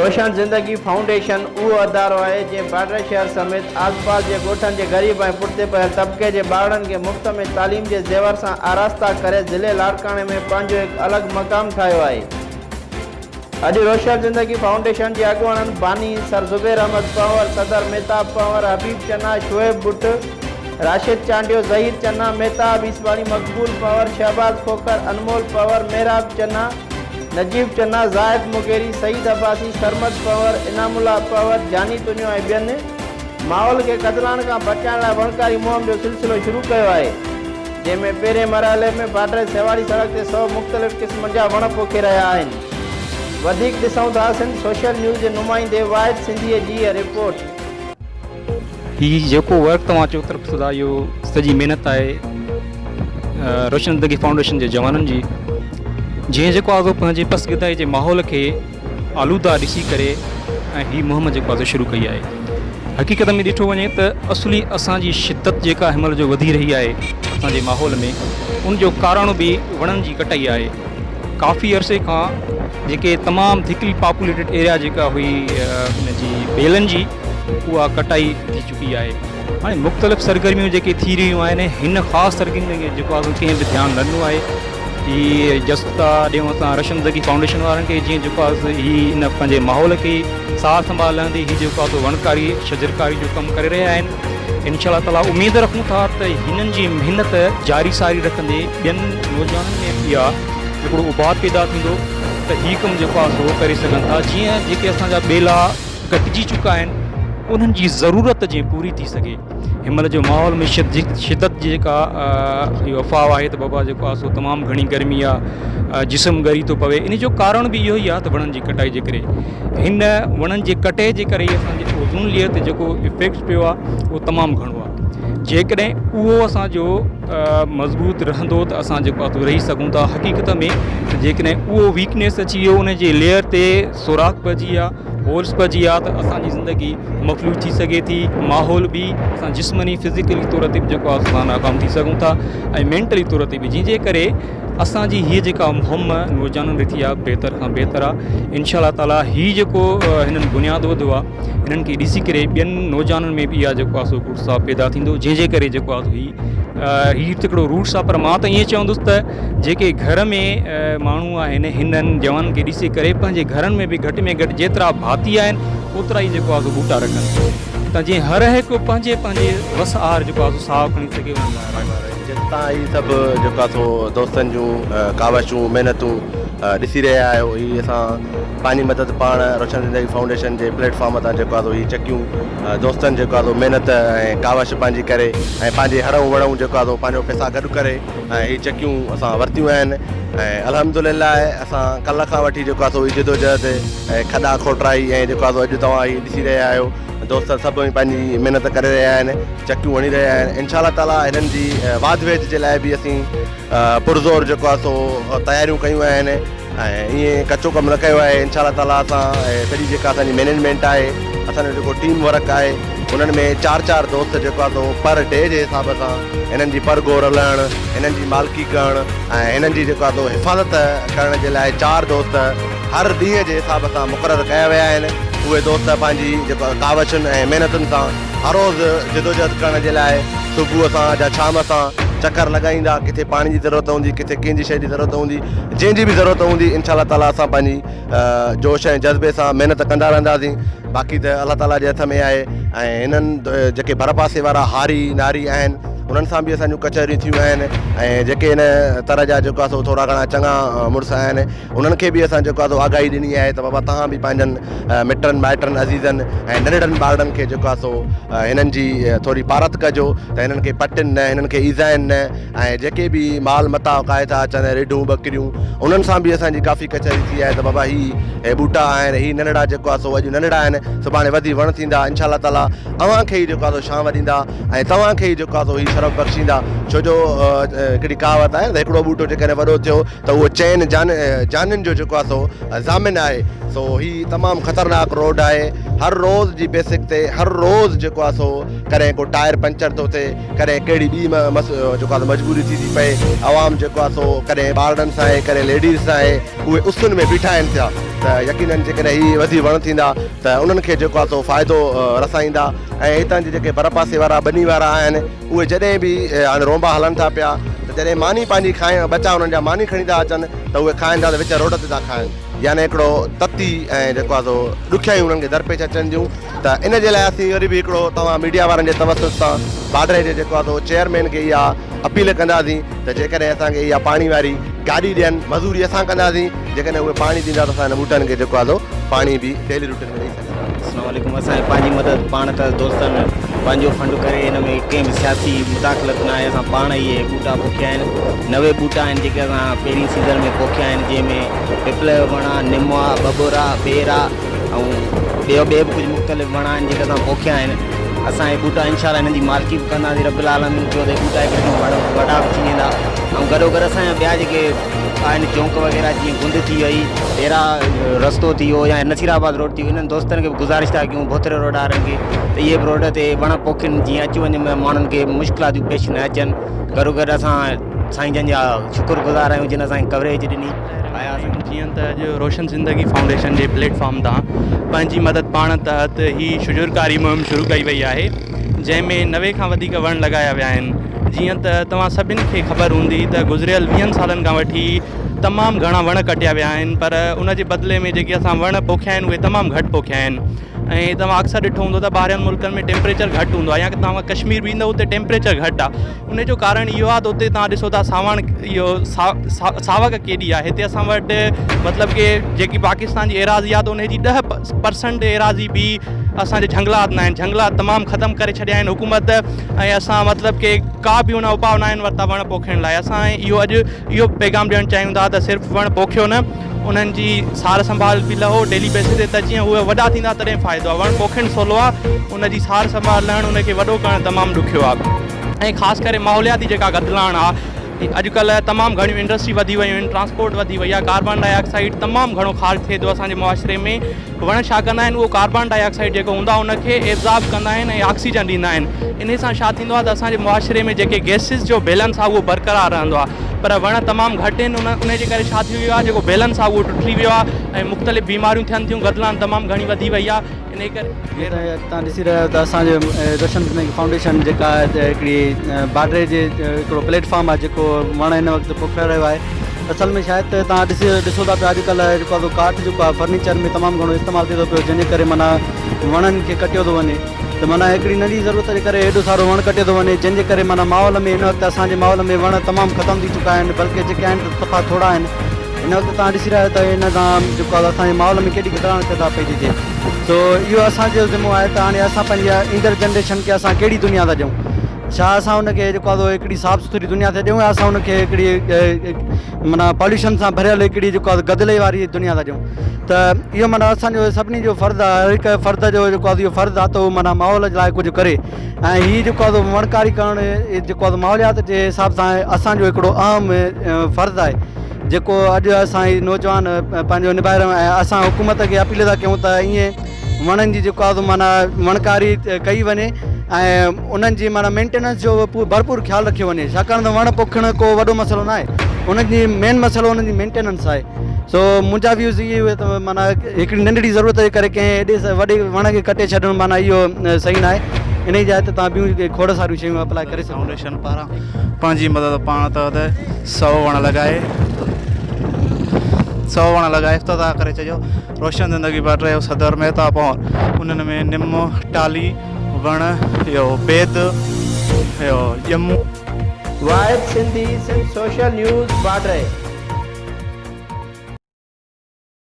روشن زندگي فائونڊيشن اهو ادارو آهي جنهن باڊهه شهر سميت آس پاس جي ڳوٺن جي غريب ۽ پٺتي پيل طبقي جي ٻارڙن کي مفت ۾ تعليم جي زيور سان آراسته ڪري ضلعي لاڙڪاڻي ۾ پنهنجو هڪ الڳ مقام ٺاهيو آهي. اڄ روشن زندگي فائونڊيشن جي اڳواڻن باني سر زبير احمد پنهور، صدر مهتاب پنهور، حبيب چنا، شعيب ٻٽ، راشد چانڊيو، ظهير چنا، مهتاب عيسواڻي، مقبول پنهور، شهباز کوکر، انمول پنهور، محراب چنا، نجيب چنا، زاهد مغيري، سعيد عباسي، سرمد پنهور، انعام الله پنهور، جاني تنيو ۽ ٻين ماحول کي قتلان کان بچائڻ لاء وڻڪاري مهم جو سلسلو شروع ڪيو آهي، جنهن ۾ پهرين مرحلي ۾ باڊهه سيواڙي سڙڪ تي 100 مختلف قسمن جا وڻ پوکي رهيا آهن. وڌيڪ ڏسون ٿا سنڌ سوشل نيوز جي نمائندي واحد سنڌيء جي هيء رپورٽ. هي جيڪو ورڪ توهان چوطرف ڏسو ٿا اهو سڄي محنت آهي روشن زندگي فائونڊيشن جي جوانن جي جنهن جيڪو آزو پنهنجي پسگردائي جي ماحول کي آلوده ڏسي ڪري ۽ هي مهم جيڪو آزو شروع ڪئي آهي حقيقت ۾ ڏٺو وڃي ته اصلي اسان جي شدت جيڪا هن مهل جو وڌي رهي آهي اسان جي ماحول ۾ ان جو ڪارڻ به وڻن جي ڪٽائي آهي ڪافي عرصي کان جيڪي تمام ٿڪلي پاپوليٽيڊ ايريا جيڪا هئي ان جي ٻيلن جي اها ڪٽائي ٿي چڪي آهي هاڻي مختلف سرگرميون جيڪي ٿي رهيون آهن هن خاص سرگرمي کي جيڪو آهي ڪنهن به ڌيان نه ڏنو آهي هي جس ٿا ڏيون اسان رشن زگي فائونڊيشن وارن کي جيئن جيڪو آهي هي ان پنهنجي ماحول کي سار سنڀال لهندي هي جيڪو آهي وڻڪاري شجرڪاري جو ڪم ڪري رهيا آهن انشاء الله تعالي اميد رکون ٿا ته هنن جي محنت جاري ساري رکندي ٻين نوجوانن ۾ به اها هڪڙو اڀار پيدا ٿيندو ته هي ڪم جيڪو آهي سو ڪري سگهن ٿا جيئن جيڪي اسان جا ٻيلا گهٽجي چڪا آهن انهن جي ضرورت جيئن پوري ٿي سگهي هن مهل جو ماحول ۾ شدت جي جيڪا اهو افواهه آهي ته بابا جيڪو آهي سو تمام گهڻي گرمي آهي جسم ڳري ٿو پوي ان جو ڪارڻ به اهو ئي آهي ته وڻن جي ڪٽائي جي ڪري هن وڻن جي ڪٽي جي ڪري ئي اسان جي اوزون ليئر تي جيڪو افيڪٽ پيو آهي اهو تمام گهڻو آهي جيڪڏهن اهو اسان جو مضبوط رهندو ته اسان جيڪو آهي رهي سگهون ٿا حقيقت ۾ جيڪڏهن اهو ويڪنيس اچي ويو ان جي ليئر تي سوراخ پئجي ويا هولس پئجي ويا ته اسان جي زندگي مفلوج ٿي سگهي ٿي ماحول به اسان جسماني فزيڪلي طور تي به جيڪو آهي اسان ناڪام ٿي سگهون ٿا ۽ مينٽلي طور تي به جنهن جي ڪري اسان جي هيء جيڪا مهم نوجوانن رٿي آهي بهتر کان بهتر آهي انشاء الله تعالي هي جيڪو هنن بنياد وڌو آهي هنن کي ڏسي ڪري ٻين نوجوانن ۾ به اها جيڪو آهي سو اتساهه پيدا ٿيندو جنهن جي ڪري جيڪو آهي سو هي هي ته هڪڙو روٽس آهي پر مان ته ائين چوندس ته جيڪي گهر ۾ ماڻهو آهن هنن جوانن کي ڏسي ڪري پنهنجي گهرن ۾ به گهٽ ۾ گهٽ جيترا ڀاتي آهن اوترا ئي جيڪو آهي سو ٻوٽا رکن ته جيئن هر هڪ پنهنجي پنهنجي وس آهر جيڪو آهي سو ساهه کڻي سگهي انهن لاء آهي. جتان هي سڀ جيڪو آهي سو دوستن جون ڪاوشون محنتون ڏسي رهيا آهيو هي اسان پنهنجي مدد پاڻ روشن زندگي فائونڊيشن جي پليٽ فارم تان جيڪو آهي سو هي چڪيون دوستن جيڪو آهي سو محنت ۽ ڪاوش پنهنجي ڪري ۽ پنهنجي هڙئون وڙئون جيڪو آهي سو پنهنجو پئسا گڏ ڪري ۽ هي چڪيون اسان ورتيون آهن ۽ الحمدلله اسان ڪلهه کان وٺي جيڪو آهي سو هي جدوجهد ۽ کڏا کوٽرائي ۽ جيڪو آهي سو اڄ توهان هي ڏسي رهيا آهيو دوست سڀ پنهنجي محنت ڪري رهيا آهن چڪيون هڻي رهيا آهن انشاء الله تعالي هنن جي واڌ ويجهه جي لاء به اسين پرزور جيڪو آهي سو تياريون ڪيون آهن ۽ ائين ڪچو ڪم نه ڪيو آهي انشاء الله تعالي اسان سڄي جيڪا اسان جي مينيجمينٽ آهي اسان جو جيڪو ٽيم ورڪ آهي انهن ۾ چار چار دوست جيڪو آهي سو پر ڊي جي حساب سان هنن جي پر گور لهڻ هنن جي مالڪي ڪرڻ ۽ هنن جي جيڪو آهي سو حفاظت ڪرڻ جي لاء چار دوست هر ڏينهن جي حساب سان مقرر ڪيا ويا آهن اهي دوست پنهنجي جيڪو ڪاوشن ۽ محنتن سان هر روز جدوجهد ڪرڻ جي لاء صبح سان جا شام سان چڪر لڳائيندا ڪٿي پاڻي جي ضرورت هوندي ڪٿي ڪنهن جي شيء جي ضرورت هوندي جنهن جي به ضرورت هوندي انشاء الله تعالي اسان پنهنجي جوش ۽ جذبي سان محنت ڪندا رهنداسين باقي ته الله تعالي جي هٿ ۾ آهي ۽ هنن جيڪي ڀرپاسي وارا هاري ناري آهن انهن سان به اسان جون ڪچهريون ٿيون آهن ۽ جيڪي هن تر جا جيڪو آهي سو ٿورا گهڻا چڱا مڙس آهن انهن کي به اسان جيڪو آهي سو آگاهي ڏني آهي ته بابا توهان به پنهنجن مٽن مائٽن عزيزن ۽ ننڍڙن ٻارڙن کي جيڪو آهي سو هنن جي ٿوري پارت ڪجو ته هنن کي پٽين نه هنن کي ايذائين نه ۽ جيڪي به مال متاع ڪاهي ٿا اچن رڍون ٻڪريون انهن سان به اسان جي ڪافي ڪچهري ٿي آهي ته بابا هي ٻوٽا آهن هي ننڍڙا جيڪو آهي سو اڄ ننڍڙا آهن سڀاڻي وڌي وڻ ٿيندا انشاء الله تعالي اوهان کي ئي جيڪو آهي سو شانو ڏيندا ۽ توهان کي ئي جيڪو آهي سو هي شرف بخشيندا ڇو جو هڪڙي ڪهاوت آهي ته هڪڙو ٻوٽو جيڪڏهن وڏو ٿيو ته اهو چئن جانين جو جيڪو آهي سو ضامن آهي سو هي تمام خطرناڪ روڊ آهي هر روز جي بيسڪ تي هر روز جيڪو آهي سو ڪڏهن ڪو ٽائر پنچر ٿو ٿئي ڪڏهن ڪهڙي ٻي جيڪو آهي سو مجبوري ٿي ٿي پئي عوام جيڪو آهي سو ڪڏهن ٻارڙن سان آهي ڪڏهن ليڊيز سان آهي اهي اسن ۾ بيٺا آهن ٿيا. ته يقينن جيڪڏهن هي وڌي وڻ ٿيندا ته انهن کي جيڪو آهي سو فائدو رسائيندا ۽ هتان جي جيڪي ڀرپاسي وارا ٻني وارا آهن اهي جڏهن به هاڻي رونبا هلن ٿا پيا ته جڏهن ماني پنهنجي کائن ٻچا انهن جا ماني کڻي ٿا اچن ته اهي کائن ٿا ته وچ روڊ تي ٿا کائن يعني هڪڙو تتي ۽ جيڪو آهي سو ڏکيائيون انهن کي درپيش اچن ٿيون ته ان جي لاء اسين وري به هڪڙو توهان ميڊيا وارن جي توسط سان باڊري جي جيڪو آهي سو چيئرمين کي اها اپيل ڪنداسين ته جيڪڏهن اسان کي اها پاڻي واري گاڏي ڏين مزوري اسان ڪنداسين جيڪڏهن اهي پاڻي ڏيندا ته اسان هن ٻوٽن کي جيڪو آهي سو پاڻي به ڊيلي روٽين ۾ ڏئي سگهنداسين. اسلام عليڪم اسان کي پنهنجي مدد پاڻ تحت دوستن پنهنجو فنڊ ڪري هن ۾ ڪنهن به سياسي مداخلت نه آهي اسان پاڻ اهي ٻوٽا پوکيا آهن 90 ٻوٽا آهن جيڪي اسان پهرين سيزن ۾ پوکيا آهن جنهن ۾ پپل جو وڻ آهي نم آهي ٻٻر آهي ٻير آهي ۽ ٻيو ٻئي به ڪجهه مختلف وڻ آهن جيڪي اسان پوکيا آهن اسان اهي ٻوٽا انشاء الله هنن جي مالڪي به ڪنداسين رب العالمين چيو ته اهي ٻوٽا هڪ ڏينهن وڻ وڏا به ٿي ويندا ۽ گڏو گڏ اسان جا ٻيا جيڪي آهن چونڪ وغيره جيئن گند ٿي وئي ڊيرا رستو ٿي ويو يا نصير آباد روڊ ٿي ويو انهن دوستن کي به گذارش ٿا ڪيون ڀوتري روڊ وارن کي ته اهي به روڊ تي وڻ پوکين جيئن اچ وڃ ۾ ماڻهن کي مشڪلاتون پيش نه اچن گڏو گڏ اسان سائين جن جا شڪر گذار آهيون جن اسان کي ڪوريج ڏني آياسين. جيئن ته اڄ روشن زندگي فائونڊيشن جي پليٽ فارم تان پنهنجي مدد پاڻ تحت هي شجرڪاري مهم شروع ڪئي وئي آهي جنهن ۾ 90 کان وڌيڪ وڻ لڳايا ويا آهن جيئن ته توهان سڀن کي خبر هوندي ته گذريل ويهن سالن کان وٺي تمام گهڻا وڻ ڪٽيا ويا آهن پر ان جي بدلي ۾ جيڪي اسان وڻ پوکيا آهن اهي تمام گهٽ پوکيا آهن ۽ توهان اڪثر ڏٺو هوندو ته ٻاهرين ملڪن ۾ ٽيمپريچر گهٽ هوندو آهي يا توهان ڪشمير به ايندو اتي ٽيمپريچر گهٽ آهي ان جو ڪارڻ اهو آهي ته اتي توهان ڏسو ٿا ساوڻ اهو ساوڪ ڪيڏي آهي هتي اسان وٽ مطلب ڪي جيڪي پاڪستان جي ايراضي آهي ته ان جي 10 پرسنٽ ايراضي به اسان جي جهنگلات نه آهن جهنگلات تمام ختم ڪري ڇڏيا آهن حڪومت ۽ اسان مطلب ڪي ڪا به ان اپاء نه آهن ورتا وڻ پوکڻ لاء اسان اهو اڄ اهو پيغام ڏيڻ چاهيون ٿا ته صرف وڻ پوکيو نه انهن جي سار سنڀال به لهو ڊيلي بيسز تي ته جيئن اهي وڏا ٿيندا تڏهن فائدو آهي وڻ پوکڻ سولو آهي ان جي سار سنڀال لهڻ ان کي وڏو ڪرڻ تمام ڏکيو آهي ۽ خاص ڪري ماحولياتي جيڪا گدلاڻ آهي اڄڪلهه تمام گهڻيون انڊسٽري وڌي ويون آهن ٽرانسپورٽ وڌي وئي آهي ڪاربان ڊاء آڪسائيڊ تمام گهڻو خارج ٿئي ٿو اسان جي معاشري ۾ وڻ ڇا ڪندا آهن اهو ڪاربان ڊاء آڪسائيڊ جيڪو هوندو آهي ان کي ايبزارب ڪندا آهن ۽ آڪسيجن ڏيندا آهن انهي سان ڇا ٿيندو آهي ته اسان جي معاشري ۾ جيڪي گيسز جو بيلنس آهي اهو برقرار رهندو آهي پر وڻ تمام گهٽ آهن انهي جي ڪري ڇا ٿي ويو آهي جيڪو بيلنس آهي اهو ٽٽي ويو آهي ۽ مختلف بيماريون ٿين ٿيون گدلاڻ تمام گهڻي وڌي وئي آهي انهي ڪري جيئن ته توهان ڏسي رهيا آهيو ته اسان جي روشن زندگي فائونڊيشن جيڪا آهي ته هڪڙي باڊري جي هڪڙو پليٽ فارم آهي جيڪو وڻ هن وقت پوکرائي رهيو آهي اصل ۾ شايد ته توهان ڏسي ڏسو ٿا پيا اڄڪلهه جيڪو آهي سو ڪاٺ جيڪو آهي فرنيچر ۾ تمام گهڻو استعمال ٿئي ٿو پيو جنهن جي ڪري معنيٰ وڻن کي ڪٽيو ٿو وڃي ته معنيٰ هڪڙي ننڍي ضرورت جي ڪري هيڏو سارو وڻ ڪٽيو ٿو وڃي جنهن جي ڪري معنيٰ ماحول ۾ هن وقت اسان جي ماحول ۾ وڻ تمام ختم ٿي چڪا آهن بلڪه جيڪي آهن ته صفا ٿورا آهن هن وقت توهان ڏسي رهيا آهيو ته ان سان جيڪو آهي اسان جي ماحول ۾ ڪيڏي گدلاڻ پيدا پئي ٿي ٿئي سو اهو اسان جو ذمو آهي ته هاڻي اسان پنهنجي ايندڙ جنريشن کي اسان ڪهڙي دنيا ٿا ڏيون ڇا اسان ان کي جيڪو آهي هڪڙي صاف سٿري دنيا ٿا ڏيون يا اسان ان کي هڪڙي معنيٰ پاليوشن سان ڀريل هڪڙي جيڪو آهي گدلي واري دنيا ٿا ڏيون ته اهو معنيٰ اسان جو سڀني جو فرض آهي هر هڪ فرد جو جيڪو آهي اهو فرض آهي ته هو معنيٰ ماحول جي لاء ڪجهه ڪري ۽ هي جيڪو آهي سو وڻڪاري ڪرڻ جيڪو آهي ماحوليات جي حساب سان اسان جو هڪڙو اهم فرض آهي جيڪو اڄ اسان هي نوجوان پنهنجو نڀائي رهيا آهيون ۽ اسان حڪومت کي اپيل ٿا ڪيون ته ائين وڻن جي جيڪو آهي سو معنيٰ وڻڪاري ڪئي وڃي ۽ انهن جي معنيٰ مينٽيننس جو ڀرپور خيال رکيو وڃي ڇاڪاڻ ته وڻ پوکڻ ڪو وڏو مسئلو نه آهي انهن جي مين مسئلو انهن جي مينٽيننس آهي سو منهنجا ويوز اهي هئا ته معنيٰ هڪڙي ننڍڙي ضرورت جي ڪري ڪنهن ايڏي وڏي وڻ کي ڪٽي ڇڏڻ معنيٰ اهو صحيح ناهي انهي جاء تي توهان ٻيون کوڙ ساريون شيون اپلاء ڪري سگهو ٿا. فائونڊيشن پاران پنهنجي مدد پاڻ تحت سئو وڻ لڳائي سئو وڻ لڳائي افتتاح ڪري ڇڏيو روشن زندگي باٽ رهيو صدر مهتاب پنهور انهن ۾ نم ٽالهي وڻ اهو بيد اهو ڄمون. واحد سنڌي سنڌ سوشل نيوز باڊهه.